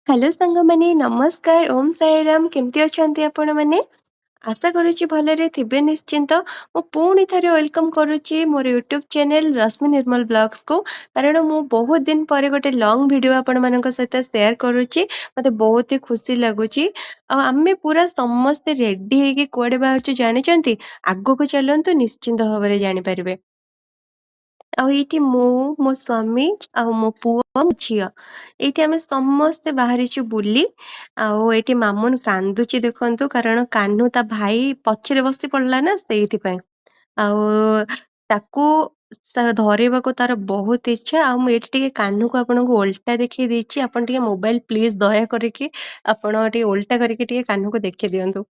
Hello ସାଙ୍ଗମାନେ, ନମସ୍କାର। ଓମ୍ ସାଇରାମ। କେମିତି ଅଛନ୍ତି ଆପଣମାନେ? ଆଶା କରୁଛି ଭଲରେ ଥିବେ ନିଶ୍ଚିନ୍ତ। ମୁଁ ପୁଣି ଥରେ welcome କରୁଛି ମୋର ୟୁଟ୍ୟୁବ୍ ଚ୍ୟାନେଲ୍ ରଶ୍ମି ନିର୍ମଲ ବ୍ଲଗ୍ସକୁ, କାରଣ ମୁଁ ବହୁତ ଦିନ ପରେ ଗୋଟେ ଲଙ୍ଗ୍ ଭିଡ଼ିଓ ଆପଣମାନଙ୍କ ସହିତ ସେୟାର କରୁଛି। ମୋତେ ବହୁତ ହି ଖୁସି ଲାଗୁଛି। ଆଉ ଆମେ ପୁରା ସମସ୍ତେ ରେଡି ହେଇକି କୁଆଡ଼େ ବାହାରୁଛୁ ଜାଣିଛନ୍ତି? ଆଗକୁ ଚାଲନ୍ତୁ, ନିଶ୍ଚିନ୍ତ ଭାବରେ ଜାଣିପାରିବେ। ଆଉ ଏଇଠି ମୁଁ, ମୋ ସ୍ୱାମୀ ଆଉ ମୋ ପୁଅ, ମୋ ଝିଅ, ଏଇଠି ଆମେ ସମସ୍ତେ ବାହାରିଛୁ ବୁଲି। ଆଉ ଏଇଠି ମାମୁନ କାନ୍ଦୁଛି ଦେଖନ୍ତୁ, କାରଣ କାହ୍ନୁ ତା ଭାଇ ପଛରେ ବସି ପଡିଲା ନା, ସେଇଥିପାଇଁ। ଆଉ ତାକୁ ଧରିବାକୁ ତାର ବହୁତ ଇଚ୍ଛା। ଆଉ ମୁଁ ଏଇଠି ଟିକେ କାହ୍ନୁକୁ ଆପଣଙ୍କୁ ଓଲଟା ଦେଖେଇ ଦେଇଛି। ଆପଣ ଟିକେ ମୋବାଇଲ ପ୍ଲିଜ ଦୟା କରିକି ଆପଣ ଟିକେ ଓଲଟା କରିକି ଟିକେ କାହ୍ନୁକୁ ଦେଖେଇ ଦିଅନ୍ତୁ।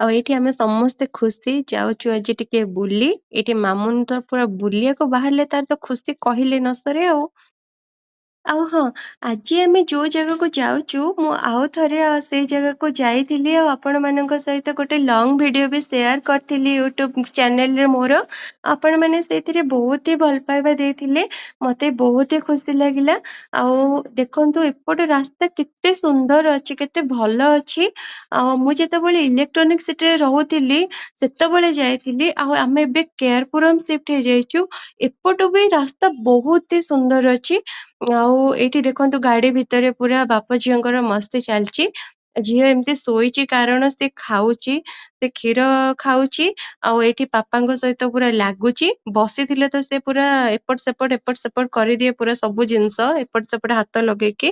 ଆଉ ଏଇଠି ଆମେ ସମସ୍ତେ ଖୁସି ଯାଉଛୁ ଆଜି ଟିକେ ବୁଲି। ଏଇଠି ମାମୁନ ତ ପୁରା ବୁଲିବାକୁ ବାହାରିଲେ ତାର ତ ଖୁସି କହିଲେ ନ ସରେ। ଆଉ ହଁ, ଆଜି ଆମେ ଯୋଉ ଜାଗାକୁ ଯାଉଛୁ, ମୁଁ ଆଉ ଥରେ ସେଇ ଜାଗାକୁ ଯାଇଥିଲି ଆଉ ଆପଣମାନଙ୍କ ସହିତ ଗୋଟେ ଲଙ୍ଗ ଭିଡ଼ିଓ ବି ସେୟାର କରିଥିଲି ୟୁଟ୍ୟୁବ୍ ଚ୍ୟାନେଲରେ ମୋର। ଆପଣମାନେ ସେଇଥିରେ ବହୁତ ହି ଭଲ ପାଇବା ଦେଇଥିଲେ, ମୋତେ ବହୁତ ହି ଖୁସି ଲାଗିଲା। ଆଉ ଦେଖନ୍ତୁ, ଏପଟ ରାସ୍ତା କେତେ ସୁନ୍ଦର ଅଛି, କେତେ ଭଲ ଅଛି। ଆଉ ମୁଁ ଯେତେବେଳେ ଇଲେକ୍ଟ୍ରୋନିକ୍ ସିଟିରେ ରହୁଥିଲି ସେତେବେଳେ ଯାଇଥିଲି, ଆଉ ଆମେ ଏବେ କେଆରପୁରମ୍ ସିଫ୍ଟ ହେଇଯାଇଛୁ। ଏପଟୁ ବି ରାସ୍ତା ବହୁତ ହି ସୁନ୍ଦର ଅଛି। ଆଉ ଏଇଠି ଦେଖନ୍ତୁ, ଗାଡି ଭିତରେ ପୁରା ବାପ ଝିଅଙ୍କର ମସ୍ତି ଚାଲିଛି। ଝିଅ ଏମିତି ଶୋଇଛି କାରଣ ସେ ଖାଉଛି, ସେ କ୍ଷୀର ଖାଉଛି। ଆଉ ଏଇଠି ବାପାଙ୍କ ସହିତ ପୁରା ଲାଗୁଛି। ବସିଥିଲେ ତ ସେ ପୁରା ଏପଟ ସେପଟ ଏପଟ ସେପଟ କରିଦିଏ, ପୁରା ସବୁ ଜିନିଷ ଏପଟ ସେପଟ ହାତ ଲଗେଇକି।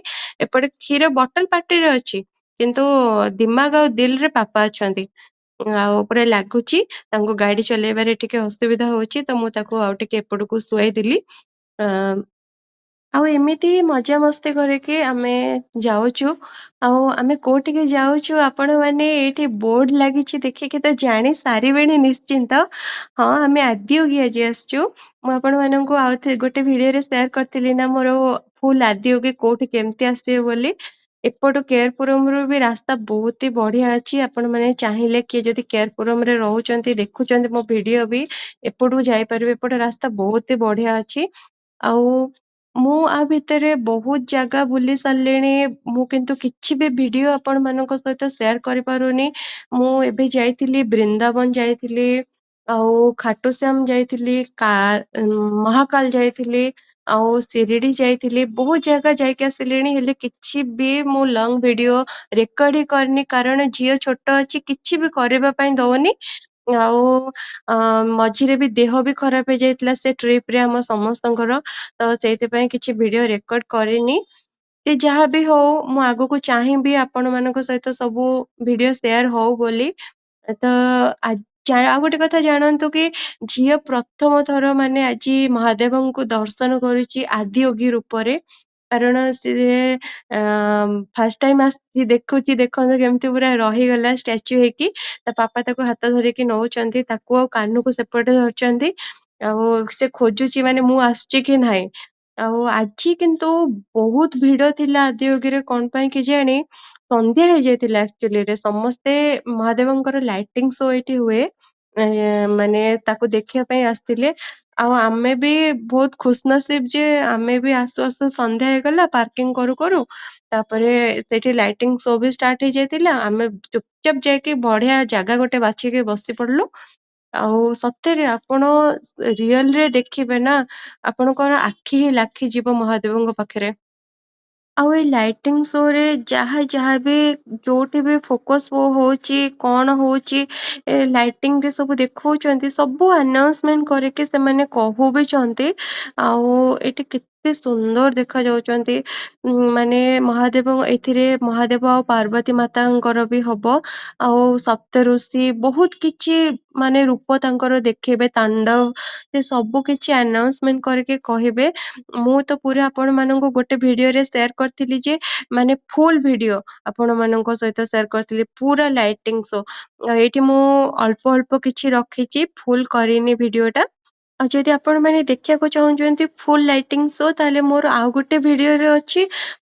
ଏପଟେ କ୍ଷୀର ବଟଲ ପାଟିରେ ଅଛି, କିନ୍ତୁ ଦିମାଗ ଆଉ ଦିଲରେ ପାପା ଅଛନ୍ତି। ଆଉ ପୁରା ଲାଗୁଛି। ତାଙ୍କୁ ଗାଡି ଚଲେଇବାରେ ଟିକେ ଅସୁବିଧା ହଉଛି, ତ ମୁଁ ତାକୁ ଆଉ ଟିକେ ଏପଟକୁ ଶୁଆଇଦେଲି। ଆଉ ଏମିତି ମଜାମସ୍ତି କରିକି ଆମେ ଯାଉଛୁ। ଆଉ ଆମେ କୋଉଠିକି ଯାଉଛୁ, ଆପଣମାନେ ଏଇଠି ବୋର୍ଡ ଲାଗିଛି ଦେଖିକି ତ ଜାଣି ସାରିବେଣି ନିଶ୍ଚିନ୍ତ। ହଁ, ଆମେ ଆଦିୟୋଗୀ ଆଜି ଆସିଛୁ। ମୁଁ ଆପଣମାନଙ୍କୁ ଆଉ ଗୋଟେ ଭିଡ଼ିଓରେ ସେୟାର କରିଥିଲି ନା ମୋର ଫୁଲ୍ ଆଦିୟୋଗୀ କୋଉଠି କେମିତି ଆସିବେ ବୋଲି। ଏପଟୁ କେୟାରପୁରମରୁ ବି ରାସ୍ତା ବହୁତ ହି ବଢିଆ ଅଛି। ଆପଣମାନେ ଚାହିଁଲେ, କିଏ ଯଦି କେୟାରପୁରମରେ ରହୁଛନ୍ତି, ଦେଖୁଛନ୍ତି ମୋ ଭିଡ଼ିଓ ବି, ଏପଟକୁ ଯାଇପାରିବେ। ଏପଟେ ରାସ୍ତା ବହୁତ ହି ବଢିଆ ଅଛି। ଆଉ ମୁଁ ଆ ଭିତରେ ବହୁତ ଜାଗା ବୁଲି ସାରିଲିଣି, ମୁଁ କିନ୍ତୁ କିଛି ବି ଭିଡ଼ିଓ ଆପଣମାନଙ୍କ ସହିତ ସେୟାର କରିପାରୁନି। ମୁଁ ଏବେ ଯାଇଥିଲି, ବୃନ୍ଦାବନ ଯାଇଥିଲି, ଆଉ ଖାଟୁଶ୍ୟାମ ଯାଇଥିଲି, ମହାକାଲ ଯାଇଥିଲି, ଆଉ ଶିରିଡି ଯାଇଥିଲି। ବହୁତ ଜାଗା ଯାଇକି ଆସିଲିଣି, ହେଲେ କିଛି ବି ମୁଁ ଲଙ୍ଗ ଭିଡ଼ିଓ ରେକର୍ଡ ହିଁ କରିନି, କାରଣ ଝିଅ ଛୋଟ ଅଛି, କିଛି ବି କରିବା ପାଇଁ ଦଉନି। ଆଉ ମଝିରେ ବି ଦେହ ବି ଖରାପ ହେଇଯାଇଥିଲା ସେ ଟ୍ରିପରେ ଆମ ସମସ୍ତଙ୍କର, ତ ସେଇଥିପାଇଁ କିଛି ଭିଡ଼ିଓ ରେକର୍ଡ କରିନି। ସେ ଯାହା ବି ହଉ, ମୁଁ ଆଗକୁ ଚାହିଁବି ଆପଣମାନଙ୍କ ସହିତ ସବୁ ଭିଡ଼ିଓ ସେୟାର ହଉ ବୋଲି। ତ ଆଉ ଗୋଟେ କଥା ଜାଣନ୍ତୁ କି ଝିଅ ପ୍ରଥମ ଥର ମାନେ ଆଜି ମହାଦେବଙ୍କୁ ଦର୍ଶନ କରୁଛି ଆଦିୟୋଗୀ ରୂପରେ, କାରଣ ସିଏ ଫାର୍ଷ୍ଟ ଟାଇମ୍ ଆସିଛି, ଦେଖୁଛି। ଦେଖନ୍ତୁ କେମିତି ପୁରା ରହିଗଲା ଷ୍ଟାଚ୍ୟୁ ହେଇକି। ତା ପାପା ତାକୁ ହାତ ଧରିକି ନଉଛନ୍ତି, ତାକୁ ଆଉ କାହ୍ନୁକୁ ସେପଟେ ଧରିଛନ୍ତି। ଆଉ ସେ ଖୋଜୁଛି ମାନେ ମୁଁ ଆସୁଛି କି ନାହିଁ। ଆଉ ଆଜି କିନ୍ତୁ ବହୁତ ଭିଡ ଥିଲା ଆଦିୟୋଗୀରେ, କଣ ପାଇଁ କେଜାଣି। ସନ୍ଧ୍ୟା ହେଇଯାଇଥିଲା ଆକ୍ଚୁଆଲିରେ। ସମସ୍ତେ ମହାଦେବଙ୍କର ଲାଇଟିଂ ଶୋ ଏଇଠି ହୁଏ, ମାନେ ତାକୁ ଦେଖିବା ପାଇଁ ଆସିଥିଲେ। ଆଉ ଆମେ ବି ବହୁତ ଖୁସନସିବ ଯେ ଆମେ ବି ଆସୁ ଆସୁ ସନ୍ଧ୍ୟା ହେଇଗଲା, ପାର୍କିଂ କରୁ କରୁ। ତାପରେ ସେଇଠି ଲାଇଟିଂ ଶୋ ବି ଷ୍ଟାର୍ଟ ହେଇଯାଇଥିଲା। ଆମେ ଚୁପଚାପ ଯାଇକି ବଢିଆ ଜାଗା ଗୋଟେ ବାଛିକି ବସି ପଡିଲୁ। ଆଉ ସତରେ ଆପଣ ରିଅଲରେ ଦେଖିବେ ନା, ଆପଣଙ୍କର ଆଖି ହିଁ ଲାଖିଯିବ ମହାଦେବଙ୍କ ପାଖରେ। ଆଉ ଏଇ ଲାଇଟିଂ ଶୋରେ ଯାହା ଯାହା ବି ଯୋଉଠି ବି ଫୋକସ୍ ହଉଛି, କଣ ହଉଛି, ଏ ଲାଇଟିଂରେ ସବୁ ଦେଖଉଛନ୍ତି, ସବୁ ଆନାଉନ୍ସମେଣ୍ଟ କରିକି ସେମାନେ କହୁ ବି ଛନ୍ତି। ଆଉ ଏଠି କେତେ ସୁନ୍ଦର ଦେଖାଯାଉଛନ୍ତି ମାନେ ମହାଦେବ। ଏଥିରେ ମହାଦେବ ଆଉ ପାର୍ବତୀ ମାତାଙ୍କର ବି ହବ, ଆଉ ସପ୍ତ ଋଷି, ବହୁତ କିଛି ମାନେ ରୂପ ତାଙ୍କର ଦେଖେଇବେ, ତାଣ୍ଡବ, ସେ ସବୁ କିଛି ଆନାଉନ୍ସମେଣ୍ଟ କରିକି କହିବେ। ମୁଁ ତ ପୁରା ଆପଣମାନଙ୍କୁ ଗୋଟେ ଭିଡିଓରେ ସେୟାର କରିଥିଲି ଯେ ମାନେ ଫୁଲ ଭିଡିଓ ଆପଣମାନଙ୍କ ସହିତ ସେୟାର କରିଥିଲି ପୁରା ଲାଇଟିଂ ଶୋ। ଏଇଠି ମୁଁ ଅଳ୍ପ ଅଳ୍ପ କିଛି ରଖିଛି, ଫୁଲ କରିନି ଭିଡିଓଟା। ଆଉ ଯଦି ଆପଣମାନେ ଦେଖିବାକୁ ଚାହୁଁଛନ୍ତି ଫୁଲ୍ ଲାଇଟିଂ ଶୋ, ତାହେଲେ ମୋର ଆଉ ଗୋଟେ ଭିଡିଓରେ ଅଛି।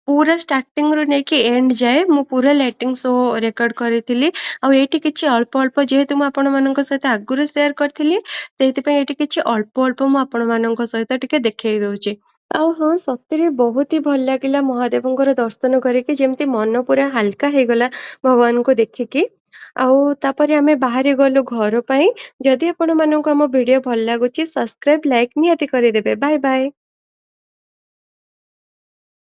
ପୁରା ଷ୍ଟାର୍ଟିଂରୁ ନେଇକି ଏଣ୍ଡ ଯାଏ ମୁଁ ପୁରା ଲାଇଟିଂ ଶୋ ରେକର୍ଡ କରିଥିଲି। ଆଉ ଏଇଠି କିଛି ଅଳ୍ପ ଅଳ୍ପ, ଯେହେତୁ ମୁଁ ଆପଣମାନଙ୍କ ସହିତ ଆଗରୁ ସେୟାର କରିଥିଲି, ସେଇଥିପାଇଁ ଏଇଠି କିଛି ଅଳ୍ପ ଅଳ୍ପ ମୁଁ ଆପଣମାନଙ୍କ ସହିତ ଟିକେ ଦେଖେଇ ଦଉଛି। ଆଉ ହଁ, ସତରେ ବହୁତ ହି ଭଲ ଲାଗିଲା ମହାଦେବଙ୍କର ଦର୍ଶନ କରିକି, ଯେମିତି ମନ ପୁରା ହାଲକା ହେଇଗଲା ଭଗବାନଙ୍କୁ ଦେଖିକି। ଆଉ ତାପରେ ଆମେ ବାହାରି ଗଲୁ ଘର ପାଇଁ। ଯଦି ଆପଣମାନଙ୍କୁ ଆମ ଭିଡିଓ ଭଲ ଲାଗୁଛି, ସବସ୍କ୍ରାଇବ, ଲାଇକ୍ ନିହାତି କରିଦେବେ। Bye bye.